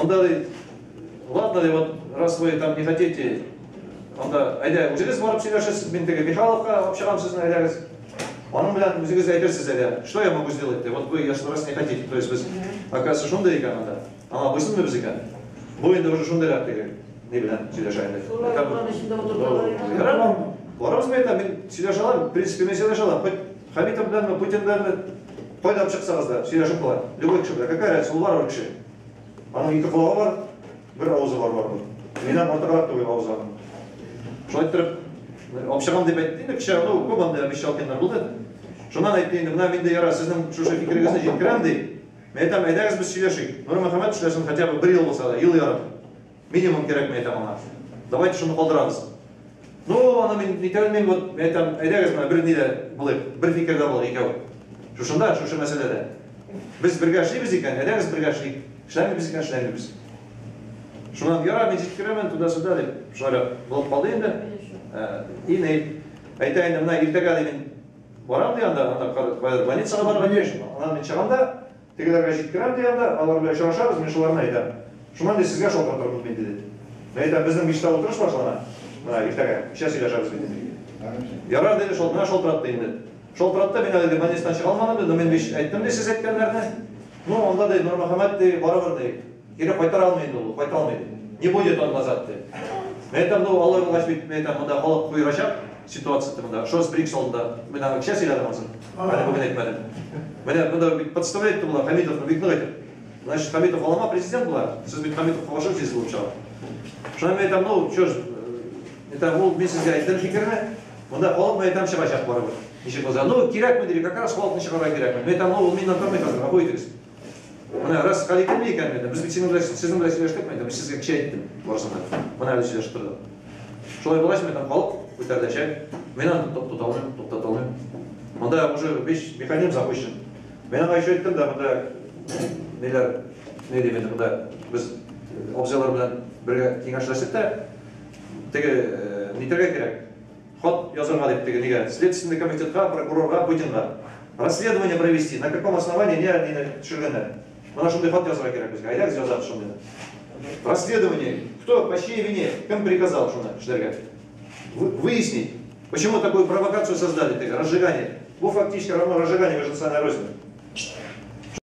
Анда ди, ладно, ди, вот раз вы там не хотите, анда әйдә үзегез барып сөйләшерсез, мин теге Михайловка алып чыгам сезне, әйдәгез. Аның белән үзегез әйтерсез, әйдә, что я могу сделать, ди, вот вы, если раз не хотите, то есть без, оказывается, шундый икән анда. Аңа буйсынмыйбыз икән. Бу инде уже шундыйрак теге ни белән сөйләшә инде. Ярар, барабыз мин әйтәм, мин сөйләшә алам, в принципе, мин сөйләшә алам. Хоть Хәмитов беләнме, Путин беләнме, кайда алып чыксагыз да, сөйләшеп була. Любой кеше белән. Какая разница, ул барыбер кеше. Аның ике колагы бар, бер авызы бар барыбер. Миннән артыграк түгел авызы аның. Шулай иттереп, алып чыгам дип әйтте инде кеше, ну, күп андый обещалкиннар булды. Шуннан әйтте инде, менә мин дә яра, сезнең шушы фикерегезне җиткерәм ди. Мин әйтәм, әйдәгез без сөйләшик. Нурмөхәммәт эшләсен хотя бы бер ел булса да, ел ярым. Минимум кирәк, мин әйтәм аңа. Давайте шуны калдырабыз. Ну, аны мин нитә белмим, вот, мин әйтәм, әйдәгез менә бер нидә булыйк, бер фикердә булыйк икәү. Шушында, шушы мәсьәләдә. Без бергә эшлибез икән, әйдәгез бергә эшлик. Эшләмибез икән, эшләмибез. Шуннан ярар, мин җиткерәмен, туда-сюда дип, шулайрак булып калды инде. И ни, әйтә инде, менә иртәгә ди мин барам ди анда, анда кайдыр больницага барырга тиеш. Аннан мин чыгам да, тегеләргә җиткерәм ди анда, алар белән очрашабыз, мин шуларны әйтәм. Шуннан ди сезгә шалтыратырмын мин диде. Мин әйтәм, безнең биштә утырыш башлана. Менә иртәгә, кичә сөйләшәбез бит инде. Ярар диде, шул, менә шалтыратты инде. Шалтыратты, мин әле больницадан чыга алмадым ди, но мин бит әйттем ди сез әйткәннәрне. Ну, анда ди, Нурмөхәммәт ди, барыбер ди, кире кайтара алмый инде ул, кайта алмый ди. Не будет он назад ди. Мин әйтәм, ну, алай булгач бит, мин әйтәм, монда халык куерачак ситуация монда. Шо с БРИКС алдында. Мин аңа кичә сөйләдем анысын. Әле бүген әйтмәдем. Менә монда бит подставлять итте болар Хәмитовны бик нык итеп. Значит, Хәмитов алама президент була. Сез бит Хәмитовка каршы эшлисез булып чыга. Шуннан мин әйтәм, ну, чё ж, әйтәм, ул мин сезгә әйттем фикерне. Монда халык мин әйтәм чыгачак барыбер. Ничек булса, ну, кирәкме диде, как раз халыкны чыгарырга кирәкме. Мин әйтәм, ну, ул миннән тормый хәзер, гафу итегез. Менә раз хәл ителми икән, мин без бит синең белән сезнең белән сөйләштек, мин әйтәм, сезгә кичә әйттем барысын да. Менә әле сөйләшеп тордык. Шулай булгач, мин әйтәм, халык күтәреләчәк. Мин аны тота алмыйм, туктата алмыйм. Монда уже весь механизм запущен. Мин аңа еще әйттем дә, монда ниләр, ни дим инде, монда без абзыйлар белән бергә киңәшләштек тә, теге нитәргә кирәк. Хат язырга дип теге нигә? Следственный комитетка, прокурорга, Путинга. Расследование провести, на каком основании не мине төшергәннәр. Менә шундый хат язырга кирәк безгә. Әйдәгез язабыз шундыйны. Расследование. Кто, по чьей вине, кем приказал шуны эшләргә? Выяснить, почему такую провокацию создали, теге, разжигание. Бу фактически равно разжигание межнациональной розни.